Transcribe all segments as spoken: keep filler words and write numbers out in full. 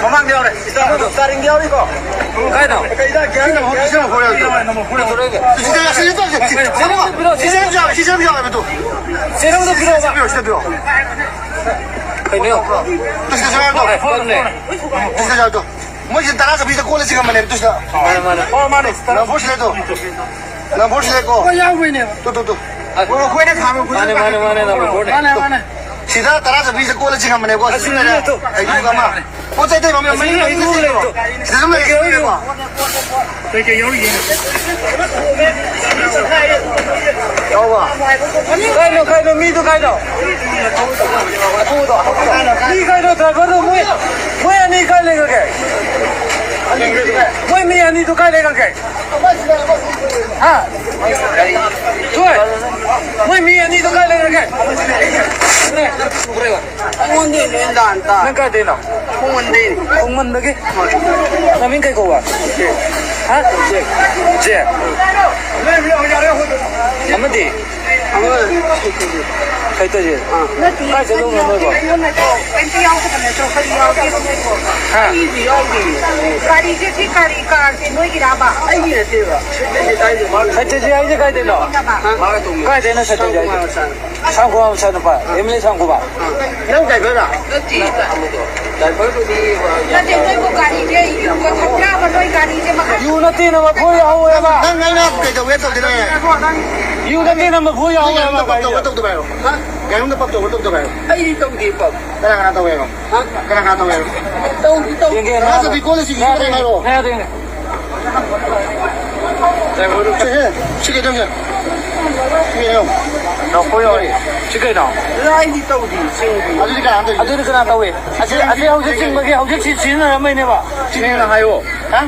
ꯃꯃꯥꯡꯗ ꯌꯥꯎꯔꯦ꯫ ꯏꯁꯇꯥꯔꯤꯡꯗ ꯌꯥꯎꯔꯤꯀꯣ? ꯀꯥꯏꯗ? ꯀꯩꯗ? ꯒ꯭ꯌꯥꯔ, ꯒ꯭ꯌꯥꯔ ꯌꯥꯎꯔꯤꯀꯣ? ꯁꯤꯗ, ꯁꯤꯗ, ꯁꯤꯗ, ꯁꯤꯗ, ꯁꯤꯗ ꯌꯥꯎꯔꯦ, ꯃꯗꯨ꯫ ꯁꯤꯗ ꯄꯤꯔꯛꯑꯣ, ꯁꯤꯗ ꯄꯤꯔꯛꯑꯣ꯫ ꯀꯩꯅꯣ? ꯁꯤꯗ ꯌꯥꯎꯔꯦ, ꯃꯗꯨ꯫ ꯁꯤꯗ ꯌꯥꯎꯔꯦ, ꯃꯗꯨ꯫ ꯃꯣꯏꯁꯦ ꯇꯔꯥ ꯆꯠꯄꯤꯁꯤꯗ ꯀꯣꯜꯂ ꯆꯤꯡꯉꯝꯕꯅꯦꯕ, ꯑꯗꯨ ꯁꯤꯗ꯫ ꯃꯥꯅꯦ, ꯃꯥꯅꯦ꯫ ꯑꯣ, ꯃꯥꯅꯦ꯫ ꯅꯝꯐꯨ ꯁꯤꯗ ꯇꯣ꯫ ꯅꯝꯐꯨ ꯁꯤꯗꯀꯣ꯫ ꯍꯣꯏ, ꯌꯥꯎꯕꯩꯅꯦꯕ꯫ Two, two, two. ꯑꯩꯈꯣꯏꯅ ꯈꯥꯝꯃꯦ, ꯃꯥꯅꯦ, ꯃꯥꯅꯦ, ꯃꯥꯅꯦ, ꯅꯝꯕꯔ ꯐꯣꯔꯅꯦ꯫ ꯃꯥꯅꯦ, ꯃꯥꯅꯦ꯫ ꯁꯤꯗ ꯇꯔꯥ ꯆꯠꯄꯤꯁꯤꯗ ꯀꯣꯜꯂ ꯆꯤꯡꯉꯝꯕꯅꯦꯕꯀꯣ, ꯑꯁꯤ ꯁꯤꯖꯤꯟꯅꯔꯦ꯫ ꯂꯩꯔꯦ, ꯇꯨ꯫ ꯑꯩ ꯃꯥꯅꯦ, ꯃꯥꯅꯦ꯫ ꯄꯣꯠ ꯆꯩ ꯑꯇꯩ ꯃꯌꯥꯝ ꯑꯁꯤ ꯂꯩꯔꯦ, ꯇꯨ꯫ ꯁꯤꯗ ꯁꯨꯝ ꯂꯩꯔꯦ, ꯁꯤꯖꯤꯟꯅꯔꯦꯀꯣ꯫ ꯀꯩꯀꯩ ꯌꯥꯎꯔꯤꯒꯦ? ꯌꯥꯎꯕ꯫ ꯀꯥꯏꯅꯣ, ꯀꯥꯏꯅꯣ, ꯃꯤꯗꯨ ꯀꯥꯏꯅꯣ? ꯃꯤ ꯀꯥꯏꯅꯣ, ꯗ꯭ꯔꯥꯏꯚꯔꯗꯨ, ꯃꯣꯏ, ꯃꯣꯏ ꯑꯅꯤ ꯀꯥꯏ ꯂꯩꯈ꯭ꯔꯒꯦ? ꯃꯣꯏ ꯃꯤ ꯑꯅꯤꯗꯨ ꯀꯥꯏ ꯂꯩꯈ꯭ꯔꯒꯦ? ꯍꯥ? ꯇꯣꯏ, ꯃꯣꯏ ꯃꯤ ꯑꯅꯤꯗꯨ ꯀꯥꯏ ꯂꯩꯈ꯭ꯔꯒꯦ? ꯑꯩꯉꯣꯟꯗ ꯂꯣꯏ ꯂꯥꯟ ꯇꯥ꯫ ꯅꯪ ꯀꯥꯏꯗꯩꯅꯣ? ꯈꯣꯡꯃꯟꯗꯩꯅꯤ꯫ ꯈꯣꯡꯃꯟꯗꯒꯤ? ꯅꯃꯤꯡ ꯀꯩ ꯀꯧꯕ? ꯍꯥ? ꯖꯦ꯫ ꯑꯃꯗꯤ? ꯑꯃ ꯀꯩ ꯇꯧꯁꯦ? ꯑꯥ꯫ ꯀꯥꯏ ꯆꯠꯂꯨꯕꯅꯣ ꯅꯣꯏꯕꯣ? ꯀꯩꯝꯇ ꯌꯥꯎꯗꯕ ꯅꯠꯇ꯭ꯔꯣ? ꯀꯔꯤ ꯌꯥꯎꯒꯦ ꯅꯣꯏꯕꯣ? ꯍꯥ? ꯑꯩꯗꯤ ꯌꯥꯎꯗꯦ꯫ ꯒꯥꯔꯤꯁꯦ ꯁꯤ ꯀꯔꯤ ꯀꯥꯔꯁꯦ ꯅꯣꯏꯒꯤꯔꯕ? ꯑꯩꯒꯤ ꯅꯠꯇꯦꯕ꯫ ꯁꯦꯇꯔꯖꯦꯠ ꯍꯥꯏꯁꯦ ꯀꯥꯏꯗꯩꯅꯣ? ꯍꯥ? ꯀꯥꯏꯗꯩꯅꯣ ꯁꯦꯇꯔꯖꯦꯠ ꯍꯥꯏꯁꯦ? ꯁꯥꯡꯈꯣꯡ ꯃꯆꯥꯅꯨꯄꯥ, ꯑꯦꯝ ꯑꯦꯜ ꯑꯦ ꯁꯥꯡꯈꯣꯡꯕ꯫ ꯅꯪ ꯗ꯭ꯔꯥꯏꯚꯔꯔ? ꯅꯠꯇꯦ꯫ ꯗ꯭ꯔꯥꯏꯚꯔꯕꯨꯗꯤ ꯅꯠꯇꯦ, ꯅꯣꯏꯕꯨ ꯒꯥꯔꯤꯁꯦ ꯌꯨꯒ ꯊꯛꯄ꯭ꯔꯕ? ꯅꯣꯏ ꯒꯥꯔꯤꯁꯦ ꯃꯈꯥ ꯌꯨ ꯅꯠꯇꯦ, ꯅꯝꯕꯔ ꯐꯣꯔ ꯌꯥꯎꯍꯧꯋꯦꯕ꯫ ꯅꯪ ꯑꯩꯅ ꯀꯩꯗꯧꯒꯦ ꯇꯧꯗꯣꯏꯅꯣ? ꯌꯨ ꯅꯠꯇꯦ, ꯅꯝꯕꯔ ꯐꯣꯔ ꯌꯥꯎꯍꯧꯋꯦꯕ ꯒꯥꯔꯤꯗ꯫ ꯇꯧꯗꯕ ꯍꯥꯏꯔꯣ? ꯍꯥ? ꯒꯥꯔꯤ ꯃꯅꯨꯡꯗ ꯄꯞ ꯇꯧꯕ꯭ꯔꯥ ꯇꯧꯗꯕ ꯍꯥꯏꯔꯣ? ꯑꯩꯗꯤ ꯇꯧꯗꯦ ꯄꯞ꯫ ꯀꯅꯥ ꯀꯅꯥ ꯇꯧꯋꯦ ꯍꯥꯏꯔꯣ? ꯍꯥ? ꯀꯅꯥ ꯀꯅꯥ ꯇꯧꯋꯦ ꯍꯥꯏꯔꯣ? ꯇꯧꯗꯤ ꯇꯧꯗꯦ꯫ ꯌꯦꯡꯒꯦ, ꯇꯔꯥ ꯆꯠꯄꯤ ꯀꯣꯜꯂꯤꯁꯤ ꯌꯦꯡꯒꯦ ꯍꯥꯏꯔꯣ? ꯉꯥꯏꯍꯥꯛ ꯌꯦꯡꯒꯦ꯫ ꯁꯦ, ꯁꯦ, ꯁꯤ ꯀꯩꯗꯧꯁꯦ? ꯁꯤ ꯀꯩꯅꯣ? ꯂꯐꯣꯏ ꯌꯥꯎꯔꯤ꯫ ꯁꯤ ꯀꯩꯅꯣ? ꯑꯗꯨꯗꯤ ꯀꯅꯥ ꯇꯧꯔꯤ? ꯑꯗꯨꯗꯤ ꯀꯅꯥ ꯇꯧꯏ? ꯑꯁꯤ, ꯑꯁꯤ ꯍꯧꯖꯤꯛ ꯆꯤꯡꯕꯒꯤ, ꯍꯧꯖꯤꯛ ꯁꯤ ꯁꯤꯖꯤꯟꯅꯔꯝꯕꯩꯅꯦꯕ꯫ ꯁꯤꯅꯦꯅ ꯍꯥꯏꯌꯣ꯫ ꯍꯥ?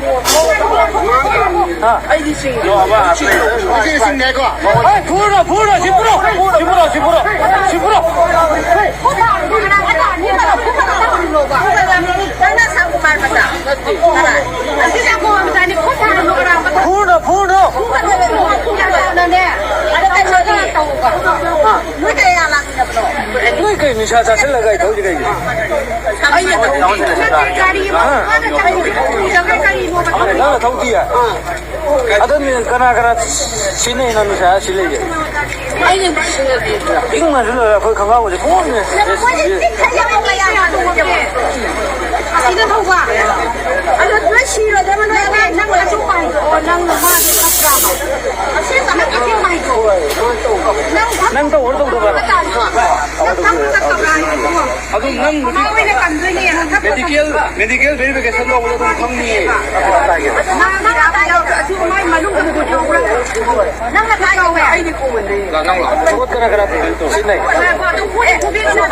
ꯍꯥ? ꯑꯩꯗꯤ ꯆꯤꯡꯗꯦ꯫ ꯑꯁꯤ ꯆꯤꯡꯗꯦꯀꯣ? ꯍꯣꯏ, ꯐꯨꯔꯣ, ꯐꯨꯔꯣ, ꯁꯤ ꯐꯨꯔꯣ, ꯁꯤ ꯐꯨꯔꯣ, ꯁꯤ ꯐꯨꯔꯣ, ꯁꯤ ꯐꯨꯔꯣ꯫ ꯅꯪꯅ ꯁꯥꯡꯒꯣꯄꯥꯜ ꯃꯆꯥ? ꯅꯠꯇꯦ꯫ ꯀꯅꯥ? ꯑꯁꯤ ꯁꯥꯡꯒꯣꯄꯥꯜ ꯃꯆꯥꯅꯤ, ꯈꯨꯠ ꯊꯥꯔꯝꯃꯣ ꯀꯅꯥ? ꯐꯨꯔꯨꯅꯣ, ꯐꯨꯔꯨꯅꯣ꯫ ꯐꯨꯒꯅꯨ, ꯐꯨꯒꯅꯨ꯫ ꯑꯗꯣ ꯀꯩꯅꯣꯗꯤ? ꯅꯣꯏ ꯀꯌꯥ ꯂꯥꯛꯃꯤꯟꯅꯕꯅꯣ? ꯅꯣꯏ ꯀꯩ ꯅꯤꯁꯥ ꯆꯥꯁꯤꯜꯂꯒ ꯑꯩ ꯊꯧꯔꯤꯁꯦ ꯀꯩꯒꯤꯅꯣ? ꯅꯪꯅ ꯊꯧꯗꯤꯌꯦ? ꯑꯗꯨ ꯀꯅꯥ ꯀꯅꯥ ꯁꯤꯖꯤꯟꯅꯩ ꯅꯪ ꯅꯨꯡꯁꯥ ꯁꯤ ꯂꯩꯒꯦ? ꯑꯩꯅ ꯁꯤꯖꯤꯟꯅꯗꯦ꯫ ꯏꯪ ꯃꯟꯁꯨ ꯂꯣꯏꯔꯦ, ꯑꯩꯈꯣꯏ ꯈꯣꯡꯒ꯭ꯔꯥꯎꯒꯁꯦ ꯄꯨꯡꯍꯣꯡꯅꯦ꯫ ꯑꯁꯤꯗ ꯊꯧꯕ꯫ ꯑꯗꯣ ꯂꯣꯏ ꯁꯤꯔꯣꯏꯗꯕ ꯅꯣꯏ ꯑꯉꯥꯡ ꯅꯪ ꯑꯆꯧꯕ ꯍꯥꯏꯗꯣ꯫ ꯑꯣ, ꯅꯪ ꯅꯨꯄꯥꯁꯦ ꯐꯠꯇ꯭ꯔꯥꯕ? ꯑꯁꯦꯡꯕ ꯅꯪ ꯑꯁꯦꯡꯕ ꯍꯥꯏꯗꯣ꯫ ꯅꯪ ꯅꯪ ꯇꯧꯕ꯭ꯔꯣ ꯇꯧꯗꯕ꯭ꯔꯣ? ꯅꯪ ꯊꯧꯕ ꯆꯠꯇꯕ꯭ꯔꯥ ꯍꯥꯏꯗꯣ? ꯑꯗꯨ ꯅꯪꯕꯨꯗꯤ ꯃꯥ ꯑꯣꯏꯅ ꯀꯟꯗꯣꯏꯅꯦ꯫ ꯃꯦꯗꯤꯀꯦꯜ, ꯃꯦꯗꯤꯀꯦꯜ ꯚꯦꯔꯤꯐꯤꯀꯦꯁꯟ ꯇꯧꯕꯗ ꯑꯗꯨꯝ ꯈꯪꯅꯤꯌꯦ꯫ ꯃꯥ, ꯃꯥ, ꯃꯥ, ꯑꯗꯨ ꯃꯥꯏ ꯃꯅꯨꯡꯗ ꯌꯥꯎꯕ꯭ꯔꯥ? ꯅꯪꯅ ꯀꯥꯏ ꯌꯥꯎꯋꯦ? ꯑꯩꯗꯤ ꯈꯣꯡꯃꯟꯗꯦ꯫ ꯅꯪ ꯂꯥꯛꯑꯣ꯫ ꯄꯣꯠ ꯀꯅꯥ ꯀꯅꯥ ꯄꯨꯗꯣꯏꯅꯣ? ꯁꯤꯟꯅꯩ꯫ ꯉꯥꯏꯈꯣ, ꯉꯥꯏꯈꯣ, ꯑꯗꯨ ꯄꯨꯗꯕꯤꯗꯅꯦ,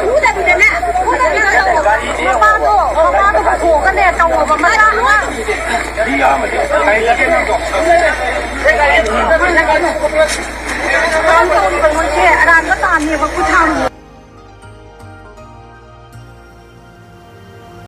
ꯄꯨꯗꯕꯤꯗꯅꯦ, ꯄꯨꯗꯕꯤꯗꯅꯦ ꯇꯧ꯫ ꯃꯄꯥꯗꯣ, ꯃꯄꯥꯗꯣ ꯄꯨꯊꯣꯛꯑꯒꯅꯦ ꯇꯧꯑꯣꯕ꯫ ꯃꯆꯥ ꯑꯉꯥꯡ